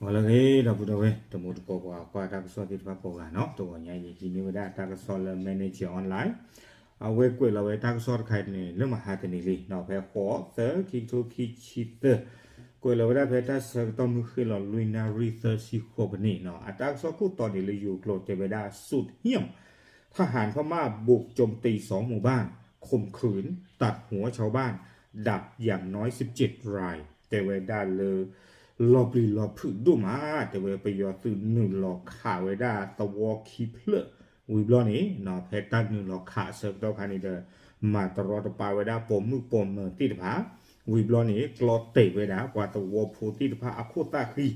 ဟါလၢအဂ့ၤ ဒီပုၢ်ဒီဝဲၢ် တံၤသကိးပှၤကွၢ်တၢ်ကစီၣ်သ့ၣ်တဖၣ်ကိးဂၤနီၤ, တဂီၤညါအံၤ ဟံးန့ၢ်ဝဲဒၣ်တၢ်ကစီၣ်လၢ Manager Online အဝဲကွဲးလီၤဝဲတၢ်ကစီၣ်တခါန့ၣ် လၢမဟါတနံၤလံနီၤ, ဖဲဃိးသၢ ခံကထိခံဆံသၢ, ကွဲးလီၤဝဲဒၣ်ဖဲတၢ်ဆၢကတီၢ်မုၢ်ဃ့ၢ်လီၤလွံၢ်နၣ်ရံၣ်သၢဆံဃိးမံးနံးနီၤ, အတၢ်ကစီၣ်ခိၣ်တီန့ၣ်လၢယိၤကျိာ်တဲဝဲဒၣ် สูตรเหี้ยม ทหารพม่าบุกโจมตีสองหมู่บ้าน ข่มขืน ตัดหัวชาวบ้าน ดับอย่างน้อยสิบเจ็ดราย တဲဝဲဒၣ်လၢ လီၤပျံၤလီၤဖုးဒိၣ်မး, တဲဝဲပယီၤသုးနုာ်လီၤခးဝဲဒၣ်သဝီခံဖျၢၣ်, ဝံၤဘျီန့ၣ် ဖဲတၢ်နုာ်လီၤခးအဆၢကတီၢ်ခါန့ၣ်ဒီး မၤတရီတပါဝဲဒၣ်ပိာ်မုၣ်ပိာ်မၢၤသ့ၣ်တဖၣ်, ဝံၤဘျီန့ၣ် ကျီတဲာ်ဝဲဒၣ်ပှၤသဝီဖိသ့ၣ်တဖၣ်အခိၣ်သၣ်ဃံ,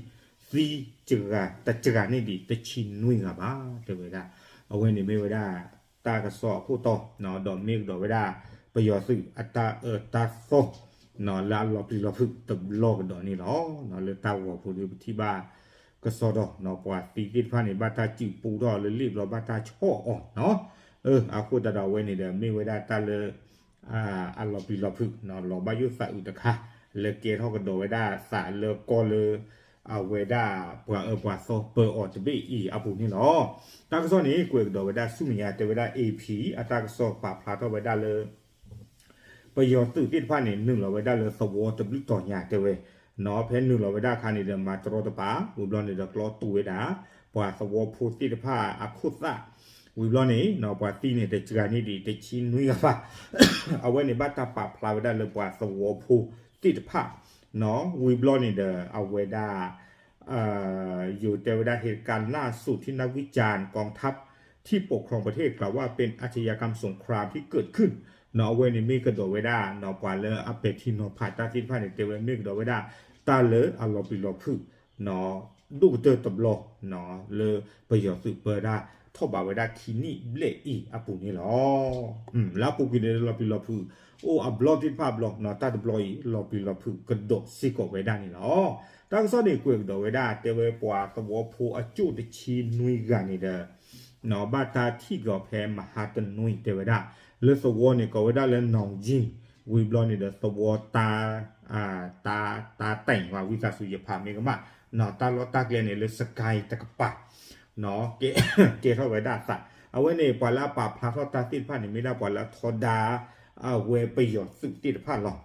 သံတစှၤ, တစှၤန့ၢ်ဒံးတဆံနွံဂၤဘၣ် တဲဝဲဒၣ်, အဝဲန့ၣ်မ့ၢ်ဝဲဒၣ် တၢ်ကစီၣ်အခိၣ်တီ, ဒီးမ့ၢ်ကဒီးဝဲဒၣ် ပယီၤသုးအတၢ်အၢတၢ်သီ လၢအလီၤပျံၤလီၤဖုးတဘျီကဒီးန့ၣ်လီၤ. လၢတၢ်ဂီၤဖိဒီးပထံၣ်ဘၣ်ကစီၣ်ဒီး ပှၤသံသ့ၣ်တဖၣ်န့ၣ် ဘၣ်တၢ်စုးပူထီၣ်လၢလ့ၣ်ဘျီ ဘၣ်တၢ်ဆီၣ်အီၤနီၤ, အဃိသတးဒီးအဝဲန့ၣ်ဒီးမ့ၢ်ဝဲဒၣ်တၢ်လၢ အလီၤပျံၤလီၤဖုး လီၤဘၣ်ယိၣ်သးအုးတခါ လၢကဲထီၣ်ကဒီးဝဲဒၣ်သးလၢကီၢ်လၢ အဝဲဒၣ်ပှၤအၢပှၤသီပၢအီၤတဘ့ၣ်အံၤအပူၤန့ၣ်လီၤ. တၢ်ကစီၣ်န့ၣ် ကွဲးကဒီးဝဲဒၣ်ဆူမဲာ်ညါ တဲဝဲဒၣ် AP အတၢ်ကစီၣ်ပာ်ဖျါထီၣ်ဝဲဒၣ်လၢ ပယီၤသုးသ့ၣ်တဖၣ်န့ၣ် နုာ်လီၤဝဲဒၣ်လၢသဝီတဘျုးတီၤညါတဲဝဲ, ဖဲနုာ်လီၤဝဲဒၣ်အခါန့ၣ်ဒီး မၤတရီတပါ ဝံၤဘျီန့ၣ်ဒီးကျီတူာ်ဝဲဒၣ် ပှၤသဝီဖိသ့ၣ်တဖၣ်အခိၣ်သၣ်, ဝံၤဘျီန့ၣ် ပှၤသံန့ၣ် တစှၤန့ၢ်ဒံးတဆံနွံဂၤဘၣ်, အဝဲန့ၣ်ဘၣ်တၢ်ပာ်ဖျါဝဲဒၣ်လၢပှၤသဝီဖိသ့ၣ်တဖၣ်, ဝံၤဘျီန့ၣ်ဒီး အဝဲဒၣ် ယိၤတဲဝဲဒၣ် เหตุการณ์ล่าสุดที่นักวิจารณ์กองทัพที่ปกครองประเทศกล่าวว่าเป็นอาชญากรรมสงครามที่เกิดขึ้น အဝဲန့ၣ်မ့ၢ်ကဒီးဝဲဒၣ် ပှၤလၢအပဲာ်ထံနီၤဖးတၢ်သ့ၣ်တဖၣ်န့ၣ် တဲဝဲမ့ၢ်ကဒီးဝဲဒၣ် တၢ်လၢအလီၤပျံၤလီၤဖုး ဒိၣ်ကတၢၢ်တဘျီ လၢပယီၤသုးပၢတၢ်ထီၣ်ဘးဝဲဒၣ်ခံနံၣ်ဘျဲၣ်အံၤအပူၤန့ၣ်လီၤ. လၢအပူၤကွံာ်န့ၣ်လီၤပျံၤလီၤဖုး အိၣ်အဘျီသ့ၣ်တဖၣ်ဘျီ တၢ်တဘျီအံၤ လီၤပျံၤလီၤဖုးကဒီးစ့ၢ်ကီးဝဲဒၣ်န့ၣ်လီၤ. တၢ်ကစီၣ်န့ၣ်ကွဲးကဒီးဝဲဒၣ် တဲဝဲပှၤသဝီဖိအကၠိၣ်တဆံနွံဂၤန့ၣ်ဒီး ဘၣ်တၢ်ထံၣ်ကီးဖဲမဟါတနွံတဲဝဲဒၣ် လၢသဝီန့ၣ်ကိးဝဲဒၣ်လၢ နောင်ကြီး ဝံၤဘျီန့ၣ်ဒီးသဝီတၢ် တၢ် တၢ်တဲာ်ဝဲ ဝံသးစူၤယဖးမ့ၢ်ကမၣ် တၢ်လီၢ်တၢ်ကျဲန့ၣ်လၢ စကဲတကပၤ ကဲထီၣ်ဝဲဒၣ်အသး အဝဲန့ၣ် ပှၤလၢအပာ်ဖျါထီၣ်တၢ်သ့ၣ်တဖၣ်န့ၣ် မ့ၢ်ဒၣ်ပှၤလၢအထီဒါ အဝဲပယီၤသုးသ့ၣ်တဖၣ်လီၤ.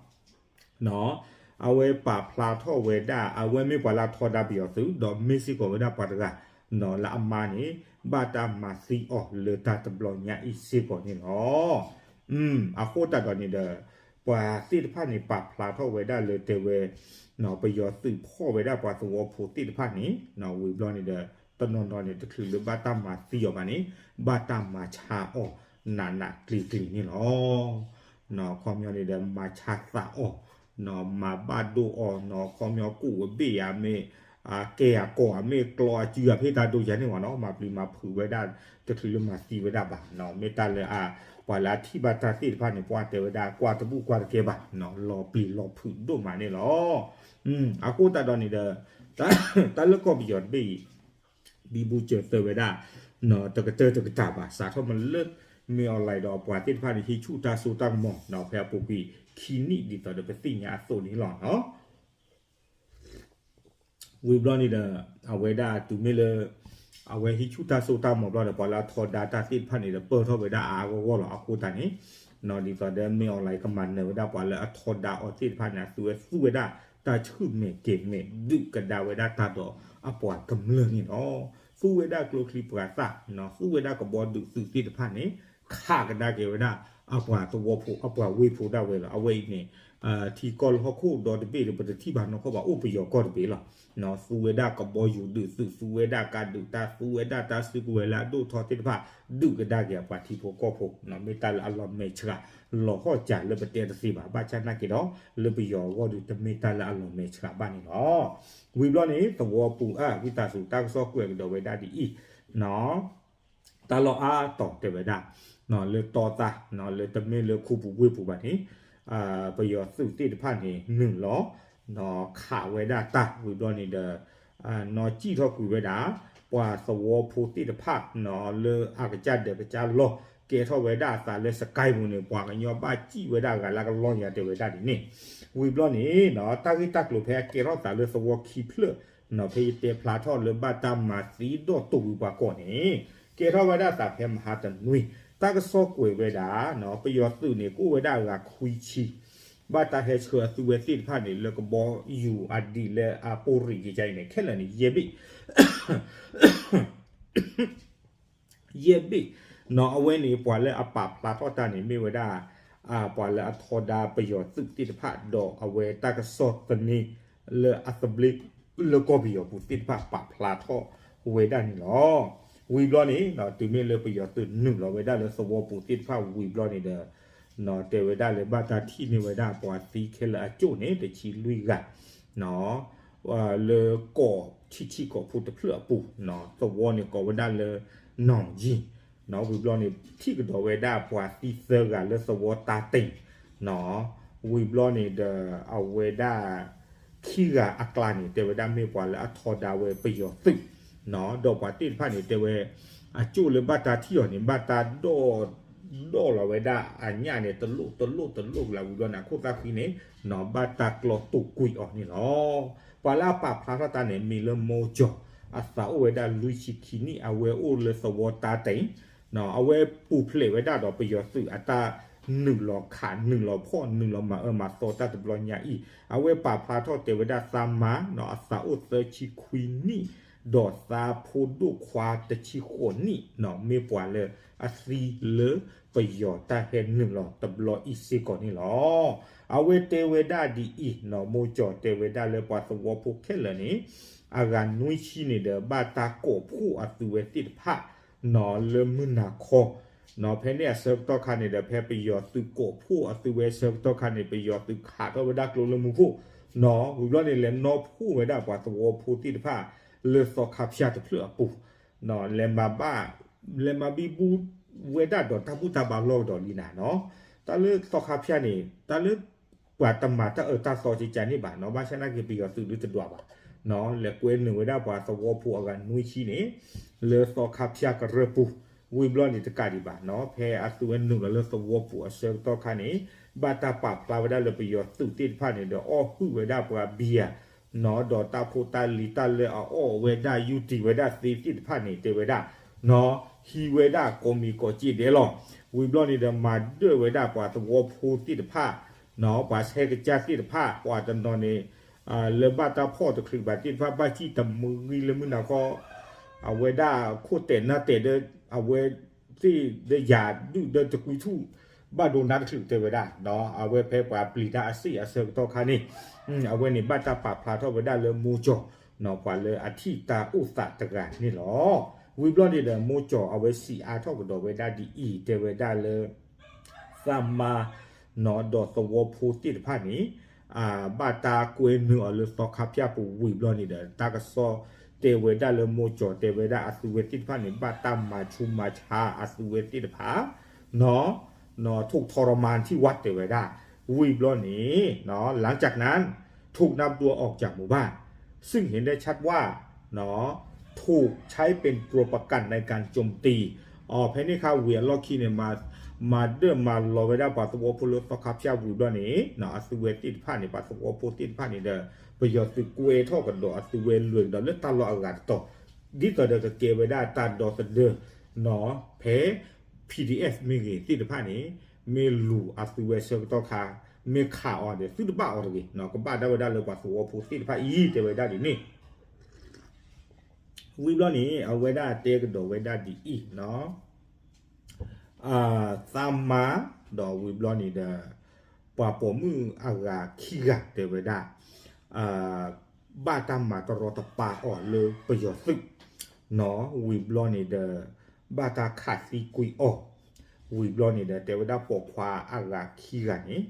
အဝဲပာ်ဖျါထီၣ်ဝဲဒၣ် အဝဲမ့ၢ်ပှၤလၢအထီဒါပယီၤသုး ဒီးမ့ၢ်စ့ၢ်ကီးဝဲဒၣ်ပှၤတဂၤ လၢအမါန့ၣ် ဘၣ်တၢ်မၤသံအီၤလၢတၢ်တဘျီညါအံၤစ့ၢ်ကီးန့ၣ်လီၤ. အဃိသတးဒီးန့ၣ်ဒီး ပှၤသ့ၣ်တဖၣ်န့ၣ် ပာ်ဖျါထီၣ်ဝဲဒၣ်လၢတဲဝဲ ပယီၤသုးဖီၣ်ဝဲဒၣ်ပှၤသဝီဖိသ့ၣ်တဖၣ်န့ၣ် ဝံၤဘျီန့ၣ်ဒီး တနီၤနီၤန့ၣ် တချုးလၢဘၣ်တၢ်မၤသံအီၤဘၣ်န့ၣ် ဘၣ်တၢ်မၤဆါအီၤ နးနးကျံၤကျံၤန့ၣ်လီၤ. ခီပညီန့ၣ်ဒီး မၤဆါသးအီၤ မၤဘၣ်ဒိအီၤနီၤ ခီပညီကူၣ်အဘ့ၣ်ယၤမ့ၢ် ကဲအကိာ်အမ့ၢ်ကျီအစုအဖ့ၣ်တၢ်ဒိယၤန့ၣ်ဝဲနီၤ မၤပျံၤမၤဖုးဝဲဒၣ် တချုးလၢမၤသံဝဲဒၣ်ဘၣ် မ့ၢ်တၢ်လၢ ပှၤလၢအထံၣ်ဘၣ်တၢ်သ့ၣ်တဖၣ်န့ၣ် ပှၤတဲဝဲဒၣ်ကွၢ်တဘူၣ်ကွၢ်တကဲဘၣ် လီၤပျံၤလီၤဖုးဒိၣ်မးန့ၣ်လီၤ. အဃိသတးဒီးန့ၣ်ဒီး တၢ်လၢကီၢ်ပယီၤတဘ့ၣ်အံၤ ဘံဘူစၢၤသၢဝဲဒၣ် တကတၢၢ်တကတၢၢ်ဘၣ် စးထီၣ်မ့ၢ်လၢ မ့ၢ် online ဒီးပှၤသ့ၣ်တဖၣ်န့ၣ် ဟံးဆူၣ်တၢ်စိတၢ်ကမီၤ ဖဲအပူၤကွံာ်ခံနံၣ်ဒ်သိးဒီးပသ့ၣ်ညါအသိးန့ၣ်လီၤ. ဝံၤဘျီန့ၣ်ဒီး အဝဲဒၣ်တုၤမ့ၢ်လၢ အဝဲဟံးဆူၣ်တၢ်စိတၢ်ကမီၤဘျီဒီး ပှၤလၢအထီဒါတၢ်သ့ၣ်တဖၣ်န့ၣ်ဒီး ပၢၢ်ထီၣ်ဝဲဒၣ်အါအါဂီၢ်ဂီၢ်လီၤ. အဃိသတးန့ၣ် ဒ်သိးဒီး မ့ၢ် online ကမၤနၢၤဝဲဒၣ်ပှၤလၢအထီဒါအီၤသ့ၣ်တဖၣ်န့ၣ် အသုဝဲသူဝဲဒၣ်တၢ်ဆူၣ်မဲာ်ကဲၤမဲာ် ဒုးကဒါဝဲဒၣ်တၢ်ဒီးအပှၤကမျၢၢ်န့ၣ်လီၤ. သူဝဲဒၣ်ကျိချံမျိာ်သၣ် သူဝဲဒၣ်ကဘီဒုးသုးသ့ၣ်တဖၣ်န့ၣ် ခးကဒါက့ၤဝဲဒၣ် အပှၤသဝီဖိ အပှၤဝ့ၢ်ဖိဒၣ်ဝဲလီၤ. အဝဲအံၤန့ၣ် ထံကီၢ်လၢဟီၣ်ခိၣ်ဒီတဘ့ၣ်ဒီး ပတထံၣ်ဘၣ်နီၢ်ကီၢ်ဘၣ် အိၣ်ပယီၤကီၢ်တဘ့ၣ်လီၤ. သူဝဲဒၣ်ကဘီယူၤဒုးသုး သူဝဲဒၣ်ကးဒုးတၢ် သူဝဲဒၣ်တၢ်စုကဝဲၤလၢအဒိၣ်ထီသ့ၣ်တဖၣ် ဒုးကဒါက့ၤအပှၤထံဖိကီၢ်ဖိ မ့ၢ်တၢ်လၢအလီၤမဲာ်ဆှး လီၤဟီၣ်စၢၤလၢပတဲတသ့ဘၣ်. ဘၣ်ဆၣ်နာ်က့ၤဒီး လၢပယီၤအဂီၢ်ဒီး တမ့ၢ်တၢ်လၢအလီၤမဲာ်ဆှးဘၣ်န့ၣ်လီၤ. ဝံၤဘျီန့ၣ် သဝီပူၤအဝံသးစူၤ တၢ်ကစီၣ်ကွဲးကဒီးဝဲဒၣ်ဒ်အံၤ တၢ်လီၢ်အါတီၤတဲဝဲဒၣ် လၢတီသၣ် လၢတမ့ၢ်လၢခူပူၤဝ့ၢ်ပူၤဘၣ်န့ၣ် ပယီၤသုးသ့ၣ်တဖၣ်န့ၣ် နုာ်လီၤ ခးဝဲဒၣ်တၢ်ဝံၤဘျီန့ၣ်ဒီး နီၢ်စံၣ်ထီၣ်ကွံာ်ဝဲဒၣ် ပှၤသဝီဖိသ့ၣ်တဖၣ် လၢအကစၢ်ဒၢးကစၢ်လီၢ် ကဲထီၣ်ဝဲဒၣ်အသးလၢစကဲပူၤန့ၣ် ပှၤကညီဘၣ်စံၣ်ဝဲဒၣ်ဂၤလၢကလီၢ်ညါတဲဝဲဒၣ်ဒ်န့ၣ် ဝံၤဘျီန့ၣ် တၢ်ဂ့ၢ်တၢ်ကျိၤဖဲအကဲထီၣ်သးလၢသဝီခံဖျၢၣ် ဖဲယတဲဖျါထီၣ်လၢဘၣ်တၢ်မၤသံဒီးတိာ်ကွံာ်ပှၤကိးန့ၣ် ကဲထီၣ်ဝဲဒၣ်သးဖဲမဟါတနွံ တၢ်ကစီၣ်ကွဲးဝဲဒၣ် ပယီၤသုးန့ၣ် ကအိၣ်ဝဲဒၣ်အဂၤခွံဆံ ဘၣ်တၢ်ဟဲဆှၢအသုးဝဲသ့ၣ်တဖၣ်န့ၣ် လၢကဘီယူၤအဒံးလၢအပိၢ်ရံၣ်ကကါအံၤန့ၣ် ခဲလၢာ်န့ၣ် ယဲၢ်ဘ့ၣ် ယဲၢ်ဘ့ၣ် နီၣ် အဝဲန့ၣ် ပှၤလၢအပာ်ဖျါထီၣ်တၢ်န့ၣ် မ့ၢ်ဝဲဒၣ် ပှၤလၢအထီဒါပယီၤသုးသ့ၣ်တဖၣ် ဒီးအဝဲတၢ်ကစီၣ်သန့ လၢအသဘျ့လၢကီၢ်ပယီၤပူၤသ့ၣ်တဖၣ်ပာ်ဖျါထီၣ်ဝဲဒၣ်န့ၣ်လီၤ. ဝံၤဘျီန့ၣ် တုၤမ့ၢ်လၢပယီၤသုးနုာ်လီၤဝဲဒၣ်လၢသဝီပူၤသ့ၣ်တဖၣ်ဝံၤဘျီန့ၣ်ဒီး တဲဝဲဒၣ်လၢဘၣ်တၢ်ထံၣ်န့ၢ်ဝဲဒၣ်ပှၤသံခဲလၢာ်အကၠိၣ်န့ၣ် တဆံလွံၢ်ဂၤ လၢကီၢ်ဆံးဆံးကီၢ်ဖိတဖျၢၣ်အပူၤ သဝီန့ၣ်ကိးဝဲဒၣ်လၢ နီၣ်ယံၣ် ဝံၤဘျီန့ၣ် ထံၣ်ကဒီးဝဲဒၣ်ပှၤသံသၢဂၤလၢသဝီတၢ်တ့ၢ် ဝံၤဘျီန့ၣ်ဒီး အဝဲဒၣ် ခံဂၤအကျါန့ၣ် တဲဝဲဒၣ်မ့ၢ်ပှၤလၢအထီဒါဝဲပယီၤသုး ဒီးပှၤသ့ၣ်တဖၣ်န့ၣ် တဲဝဲ အကၠိၣ်လၢဘၣ်တၢ်ထံၣ်အီၤန့ၣ် ဘၣ်တၢ်ဒီၣ် ဒီၣ်လီၤဝဲဒၣ်အညၣ်န့ၣ် တလိၣ်တလိၣ်တလိၣ်လၢဝံၤဘျီန့ၣ် အခိၣ်သၣ်ဃံန့ၣ် ဘၣ်တၢ်ကျီတိာ်ကွံာ်အီၤန့ၣ်လီၤ. ပှၤလၢအပာ်ဖျါထီၣ်တၢ်န့ၣ် မံၤလၢမိၢ်ကၠီၤ အသးအိၣ်ဝဲဒၣ်လွံၢ်ဆံခံနံၣ် အဝဲအိၣ်လၢသဝီတၢ်တ့ၢ် အဝဲပူၤဖျဲးဝဲဒၣ်ဒီးပယီၤသုးအတၢ်နုာ်လီၤခး နုာ်လီၤဖီၣ် နုာ်လီၤမၤအၢမၤသီတၢ်တဘျီညါအံၤ အဝဲပာ်ဖျါထီၣ်တဲဝဲဒၣ်သးမါ အသးအိၣ်သၢဆံခွံနံၣ် ဒီးသးဖိဒိၣ်ခွါတဆံဃိးနံၣ် မ့ၢ်ပှၤလၢအသံလၢပယီၤတၢ်ဟဲနုာ်လီၤတဘျီအံၤစ့ၢ်ကီးန့ၣ်လီၤ. အဝဲတဲဝဲဒၣ်ဒ်အံၤ မိၢ်ကၠီၤတဲဝဲဒၣ်လၢပှၤသဝီဖိခဲလၢာ်န့ၣ် အဂၤနွံဆံန့ၣ်ဒီး ဘၣ်တၢ်ကိးဖှိၣ်အသုးဝဲသ့ၣ်တဖၣ် လၢမုၢ်နၤခီ ဖဲန့ၣ်အဆၢကတီၢ်ခါန့ၣ်ဒီး ဖဲပယီၤသုးကိးဖှိၣ်အသုးဝဲအဆၢကတီၢ်ခါန့ၣ် ပယီၤသုးခးထီၣ်ဝဲဒၣ်ကျိလၢမူခိၣ် ဝံၤဘျီန့ၣ် လဲၤနီၢ်ဖှိၣ်ဝဲဒၣ်ပှၤသဝီဖိသ့ၣ်တဖၣ် လၢသီခါဖၠၣ်တဖျၢၣ်အပူၤ လဲၤမၤဘၣ် လဲၤမၤဘံဘူဝဲဒၣ်ဒီးတၢ်ဘူၣ်တၢ်ဘါလီၢ်ကဒီးလံနၤနီၤ. တၢ်လၢသီခါဖၠၣ်န့ၣ် တၢ်လၢ ပှၤတမၤတၢ်အၢတၢ်သီကကန့ၣ်ဘၣ်နီၤ, ဘၣ်ဆၣ်နာ်က့ပယီၤသုးဒုးတဒွးဘၣ်နီၤ, လဲၤကွဲနုာ်ဝဲဒၣ်ပှၤသဝီဖိအဂၤနွံဆံန့ၣ် လၢသီခါဖၠၣ်ကရၢၢ်ပူၤ, ဝံၤဘျီန့ၣ်တကးဒံးဘၣ်နီၤ, ဖဲအသုးဝဲနုာ်လီၤလၢသဝီပူၤအဆၢကတီၢ်ခါန့ၣ် ဘၣ်တၢ်ပာ်ဖျါဝဲဒၣ်လၢပယီၤသုးသ့ၣ်တဖၣ်န့ၣ်ဒီး အီၣ်ဟုၣ်ဝဲဒၣ်ပှၤဘံယၤ နီၤ, ဒီးတၢ်ဖိတၢ်လံၤတၢ်လၢအအီၣ်ဝဲဒၣ်ယူၢ်တံၢ်ဝဲဒၣ်သ့သ့ၣ်တဖၣ်န့ၣ် တဲဝဲဒၣ်နီၤ, ဟံးဝဲဒၣ်ကိးမံၤကိးက့ဒဲးလီၤ. ဝံၤဘျီန့ၣ်ဒီး မၤဒၢၣ်ဝဲဒၣ်ပှၤသဝီဖိသ့ၣ်တဖၣ် နီၤ, ပှၤဆဲးကစၢ်သ့ၣ်တဖၣ် ပှၤတနီၤန့ၣ် လၢဘၣ်တၢ်ဖီၣ်တချုးဘၣ်သ့ၣ်တဖၣ် ဘၣ်စံၣ်တမုၢ်ဂံၢ်လၢမုၢ်နၤခီ အဝဲဒၣ်ခိၣ်တဲာ်နၢ်တဲာ်ဒီး အဝဲသ့ၣ်ဒီးယၤဒုၣ်ဒီးတကွံထူၣ် ဘၣ်ဒိနါတချုးတဲဝဲဒၣ်, အဝဲဖဲပှၤပျံၤတၢ်အစ့ၣ်အဆၢကတီၢ်ခါန့ၣ် အဝဲန့ၣ်ဘၣ်တၢ်ပာ်ဖျါထီၣ်ဝဲဒၣ်လၢမိၢ်ကၠီၤ နီၤ, ပှၤလၢအထံၣ်တၢ်အိၣ်သးတဂၤန့ၣ်လီၤ. ဝံၤဘျီန့ၣ်ဒီး မိၢ်ကၠီၤအဝဲစံးအါထီၣ်ကဒီးဝဲဒၣ်ဒ်အံၤ တဲဝဲဒၣ်လၢ သးမါ နီၤ, ဒီးသဝီဖိသ့ၣ်တဖၣ်န့ၣ် ဘၣ်တၢ်ကွဲနုာ်အီၤလၢသီခါဖၠၣ်ပူၤဝံၤဘျီန့ၣ်ဒီး တၢ်ကစီၣ်တဲဝဲဒၣ်လၢမိၢ်ကၠီၤတဲဝဲဒၣ်အသုးဝဲသ့ၣ်တဖၣ်န့ၣ် ဘၣ်တၢ်မၤဆူးမၤဆါအသုးဝဲသ့ၣ်တဖၣ် နီၤ, နီၤ, ထုးထီရမၤထံဝးတဲဝဲဒၣ်, ဝံၤဘျီန့ၣ် နီၤ, လၢကၠၢကနၣ် ထုးနၢ်ပဒိၣ်အီၣ်ကၠၢမူဘၣ် ซึ่งเห็นได้ชัดว่า ถูกใช้เป็นตัวประกันในการโจมตี ဖဲန့ၣ်ခါဝံၤအလီၢ်ခံန့ၣ် မၤဒၢၣ်မၤလီၤဝဲဒၣ်ပှၤသဝီဖိလၢသီခါဖၠၣ်ဝံၤဘျီန့ၣ် အသုးဝဲသ့ၣ်တဖၣ်န့ၣ် ပှၤသဝီဖိသ့ၣ်တဖၣ်န့ၣ်ဒီး ပယီၤသုးကွဲထီၣ်ကဒီးအသုးဝဲလွဲၢ်ကဒီးလၢတၢ်လီၢ်အဂၤတတီၤ ဒ်သိးဒီးကကဲဝဲဒၣ်တၢ်ဒီသဒၢ နီၤ, ဖဲ PDF မ့ၢ်ဂ့ၤသ့ၣ်တဖၣ်န့ၣ် မ့ၢ်လူၤအသုးဝဲဆၢကတီၢ်ခါ မ့ၢ်ခးအီၤဒီး သုတဘၣ်အီၤတဂ့ၤ, ကဘၣ်ဒၣ်ဝဲဒၣ်လၢပှၤသဝီဖိသ့ၣ်တဖၣ်အံၤ တဲဝဲဒၣ်ဒ်န့ၣ် ဝံၤဘျီန့ၣ် အဝဲဒၣ်တဲကဒီးဝဲဒၣ်ဒ်အံၤ, သးမါ ဒီးဝံၤဘျီန့ၣ်ဒီး ပှၤပိာ်မုၣ်အဂၤခံဂၤတဲဝဲဒၣ် ဘၣ်တၢ်မၤတရီတပါအီၤလၢပယီၤသုး နီၤ, ဝံၤဘျီန့ၣ်ဒီး ဘၣ်တၢ်ခးသံကွံာ်အီၤ, ဝံၤဘျီန့ၣ်ဒီး တဲဝဲဒၣ်ပိာ်ခွါအဂၤခံဂၤန့ၣ်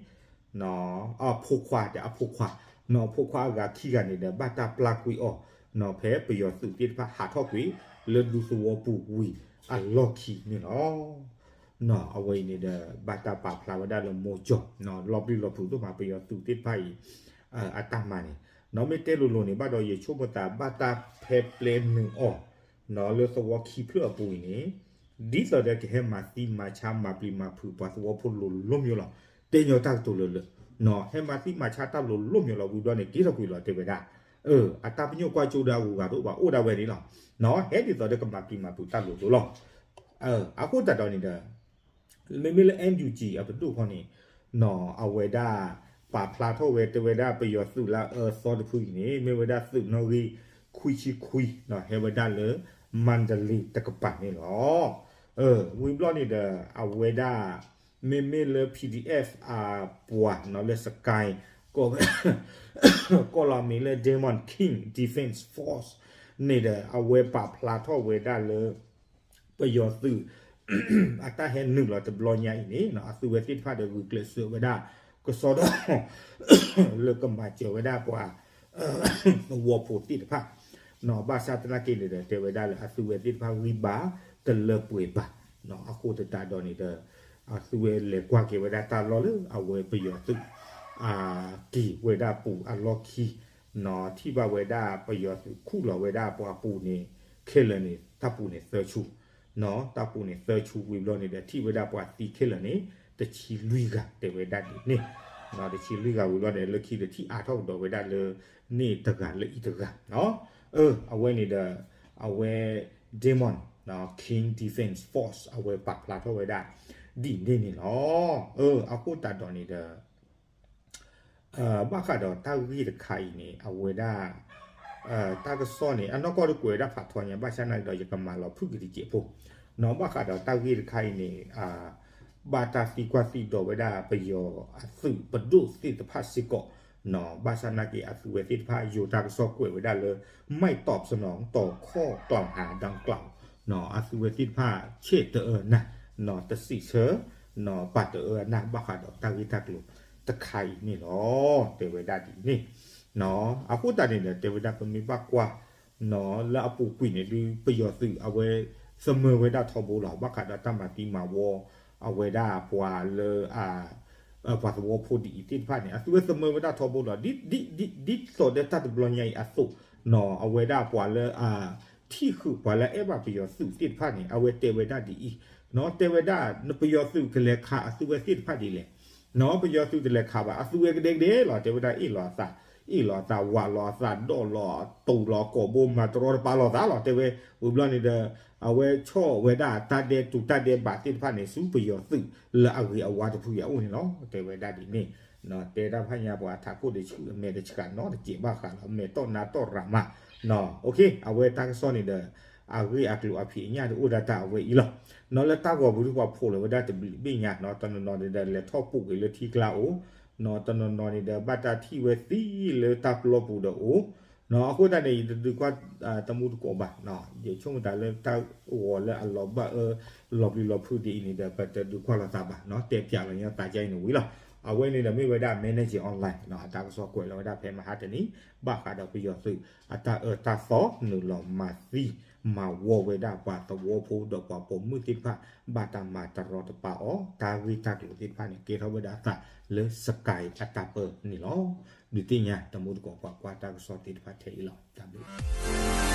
အဖိခွါ တဲအဖိခွါ, နီၤ, အဖိခွါအဂၤခံဂၤန့ၣ်ဒီး ဘၣ်တၢ်ပျၢ်ကွံာ်အီၤ နီၤ, ဖဲပယီၤသုးသ့ၣ်တဖၣ်ဟးထီၣ်ကွံာ် လၢဒူသဝီပူၤဝံၤအလီၢ်ခံန့ၣ်လီၤ. နီၤ, အဝဲအံၤန့ၣ်ဒီး ဘၣ်တၢ်ပာ်ဖျါဝဲဒၣ်လၢမိၢ်ကၠီၤ နီၤ, လီၤပျံၤလီၤဖုးဒိၣ်မး ပယီၤသုးသ့ၣ်တဖၣ်အံၤ အတၢ်မၤန့ၣ်, နီၤ, မ့ၢ်တဲလိၤလိၤန့ၣ် ဘၣ်ဒီးယဆိကမိၣ်သး ဘၣ်တၢ်ဖဲပျဲနုာ်အီၤ နီၤ, လၢသဝီခံဖျၢၣ်အပူၤအံၤန့ၣ် ဒ်သိးဒီးကဟဲမၤသံမၤဆါမၤပျံၤမၤဖုးပှၤသဝီဖိလိၤလိၤမျိၤလီၤ. တဲညီတၢ်ကတိၤလၢလၢ နီၤ, ဟဲမၤသံမၤဆါတၢ်လိၤလိၤမျိၤလီၤ ဝံၤဘျီန့ၣ် က့ၤထီၣ်ကွံာ်လီၤတဲဝဲဒၣ်, အတၢ်ပညိၣ်ကွၢ်စိဒီးအဂုၤအဂၤတအိၣ်ဘၣ် အိၣ်ဒၣ်ဝဲန့ၣ်လီၤ. ဟဲဒ်သိးဒီးကမၤပျံၤမၤဖုးတၢ်လိၤလိၤလီၤ. အဃိသတးဒီးန့ၣ်ဒီး မ့မ့ၢ်လၢ NUG အပဒိၣ်ခီန့ၣ် အဝဲဒၣ်ပာ်ဖျါထီၣ်ဝဲ တဲဝဲဒၣ်ပယီၤသုးလၢအအၢသီတဖုအံၤန့ၣ် မ့ၢ်ဝဲဒၣ်သုးနီၣ်ဂံၢ်ခွံဆံခွံ ဟဲဝဲဒၣ်လၢ မါဒလ့တကပၤန့ၣ်လီၤ. ဝံၤဘျီန့ၣ်ဒီး အဝဲဒၣ် မ့မ့ၢ်လၢ PDF အပှၤလၢ Sky ကိးလီၤမံၤလၢ Diamond King Defense Force န့ၣ်ဒီး အဝဲပာ်ဖျါထီၣ်ဝဲဒၣ်လၢ ပယီၤသုး အတၢ်ဟဲနုာ်လီၤတဘျီညါအံၤန့ၣ် အသုဝဲသ့ၣ်တဖၣ်ဒီးဂုာ်ကျဲးစၢးဝဲဒၣ် ကစီဒီ လၢကမၤစၢၤဝဲဒၣ်ပှၤ သဝီဖိသ့ၣ်တဖၣ် ဘၣ်ဆၣ်သနာ်က့န့ၣ်ဒီး တဲဝဲဒၣ်လၢအသုဝဲသ့ၣ်တဖၣ်ဂံၢ်ဘါတလၢပှဲၤဘၣ်. အဃိသတးဒီးန့ၣ်ဒီး အသုဝဲလဲၤကွၢ်က့ၤဝဲဒၣ်တၢ်လီၢ်လၢအဝဲပယီၤသုး က့ၤဝဲဒၣ်ပူၤအလီၢ်ခံ ထံၣ်ဘၣ်ဝဲဒၣ်ပယီၤသုးခူၣ်လီၤဝဲဒၣ်ပှၤပူၤန့ၣ် ခဲလၢာ်န့ၣ် တၢ်ပူၤန့ၣ်သၢဆူ တၢ်ပူၤန့ၣ်သၢဆူဝံၤဘျီန့ၣ်ဒီး ထံၣ်ဝဲဒၣ်ပှၤသံခဲလၢာ်န့ၣ် တဆံလွံၢ်ဂၤ တဲဝဲဒၣ်ဒ်န့ၣ်. တဆံလွံၢ်ဂၤဝံၤဘျီန့ၣ် လၢခံဒီးထံၣ်အါထီၣ်ကဒီးဝဲဒၣ်လၢန့ၣ်တဂၤလၢအံၤတဂၤ. အဝဲန့ၣ်ဒီး အဝဲ Diamond King Defense Force အဝဲပာ်ဖျါထီၣ်ဝဲဒၣ်ဒ်န့ၣ်န့ၣ်လီၤ. အဃိသတးဒီးန့ၣ်ဒီး ဘၣ်ဃးဒီးတၢ်ဂ့ၢ်တခါအံၤန့ၣ် အဝဲဒၣ် တၢ်ကစီၣ်န့ၣ် အနီၢ်ကီၢ်တကွဲးဝဲဒၣ်ဖးထီညါ ဘၣ်ဆၣ်နာ်က့ဒီး ယကမၤလီၤဖုၣ်က့ၤတစဲးဖိ, ဘၣ်ဃးဒီးတၢ်ဂ့ၢ်တခါအံၤန့ၣ် ဘၣ်တၢ်သံကွၢ်သံဒိးဝဲဒၣ်ပယီၤအသုးပဒိၣ်သ့ၣ်တဖၣ်စ့ၢ်ကီး, ဘၣ်ဆၣ်နာ်က့အသုဝဲသ့ၣ်တဖၣ်ယိၤတၢ်ကစီၣ်ကွဲးဝဲဒၣ်လၢ ไม่ตอบสนองต่อข้อกล่าวหาดังกล่าว အသုဝဲသ့ၣ်တဖၣ်ဆဲးတအၢနၤ, တစံးဆၢ ပာ်တအၢအနၢ်ဘၣ်ဃးဒီးတၢ်ဂ့ၢ်တၢ်ကျိၤတခါအံၤန့ၣ်လီၤ. တဲဝဲဒၣ်ဒ်န့ၣ်, အဃိသတးန့ၣ်ဒီး တဲဝဲဒၣ်ပမ့ၢ်ဘၣ်ကွၢ် လၢအပူၤကွံာ်န့ၣ်ဒုး ပယီၤသုးအဝဲ သမၢဝဲဒၣ်ထီဘိလီၤ. ဘၣ်ဃးဒီးတၢ်မၤသံမၤဝီ အဝဲဒၣ်ပှၤလၢ ပှၤသဝီဖိဒ်အံၤသ့ၣ်တဖၣ်န့ၣ် အသုဝဲသမၢဝဲဒၣ်ထီဘိလီၤ. ဒ်သိးဒီးတၢ်တဘျီညါအံၤအသိး အဝဲဒၣ်ပှၤလၢအထံၣ်ဃုာ်ပှၤလၢအအဲၣ်ဘၣ်ပယီၤသုးသ့ၣ်တဖၣ်န့ၣ် အဝဲတဲဝဲဒၣ်ဒ်အံၤ, တဲဝဲဒၣ် ပယီၤသုးကလဲၤခးအသုဝဲသ့ၣ်တဖၣ်ဒ်လဲၣ်, ပယီၤသုးတလဲၤခးဘၣ် အသုဝဲကဒဲကဒဲလီၤ. တဲဝဲဒၣ်အ့ၣ်လိာ်အသး, အ့ၣ်လိာ်အသးဝးလိာ်အသးဒီးလီၤ တူၢ်လိာ်ကိာ်ဘိမၤတရီတပါလိာ်သးလီၤ. တဲဝဲ ဝံၤဘျီန့ၣ်ဒီး အဝဲဆီၣ်ဝဲဒၣ်တၢ်ဒဲးတူးတၢ်ဒဲးဘးသ့ၣ်တဖၣ်န့ၣ် ဆူပယီၤသုးလၢအဂ့ၤအဝါတဖုအံၤအအိၣ်န့ၣ်လီၤ. တဲဝဲဒၣ်ဒ်န့ၣ်, တဲတၢ်ဖးညါပှၤထးခိၣ်တဆှုအမဲာ်တဆှးနီတစဲးဘၣ်ဃးလီၤ မဲာ်တီၢ်နါတီၢ်ရၤမး, အဝဲတၢ်ကစီၣ်န့ၣ်ဒီး အဂ့ၢ်အကျိၤအဖံးအညၣ်တအိၣ်ဒၣ်တၢ်အဝဲအံၤလီၤ. လၢတၢ်ဂီၤပူၤဒုးပှၤဖိးလီၤဝဲဒၣ်တဘျုးဘ့ၣ်ညါ တနီၤနီၤန့ၣ်ဒီး လဲၤထီၣ်ပူၤက့ၤလၢထံကျါအိၣ်, တနီၤနီၤန့ၣ်ဒီး ဘၣ်တၢ်ထံၣ်ဝဲသံလၢတၢ်ပျီပူၤဒီးအိၣ်, အဃိသတးန့ၣ် ယတဒုးကွၢ်တမူတကိးဘၣ်, ယဆိကမိၣ်တၢ်လၢတၢ်ဂီၤလၢအလီၤဘၣ်အၢ လီၤပျံၤလီၤဖုးဒ်အံၤန့ၣ်ဒီး ပတဒုးကွၢ်လိာ်သးဘၣ်, တဲပၠးလီၤညါသးကါအံၤန့ၣ်ဝံၤလီၤ. အဝဲန့ၣ်ဒီးမ့ၢ်ဝဲဒၣ် Manager Online အတၢ်ကစီၣ်ကွဲးလီၤဝဲဒၣ်ဖဲမဟါတနံၤ ဘၣ်ဃးဒီးပယီၤသုး အတၢ်အၢတၢ်သီနုာ်လီၤမၤသံ မၤဝီဝဲဒၣ်ပှၤသဝီဖိဒီးပှၤပိာ်မုၣ်သ့ၣ်တဖၣ် ဘၣ်တၢ်မၤတရီတပါအီၤ တၢ်ဂ့ၢ်တၢ်ကျိၤသ့ၣ်တဖၣ်န့ၣ် ကဲထီၣ်ဝဲဒၣ်အသးလၢ Sky အတၢ်ပၢန့ၣ်လီၤ. ဒုးသ့ၣ်ညါတမူတကိးပှၤကွၢ်တၢ်ကစီၣ်သ့ၣ်တဖၣ်ထဲအံၤလီၤ. တၢ်ဘျုး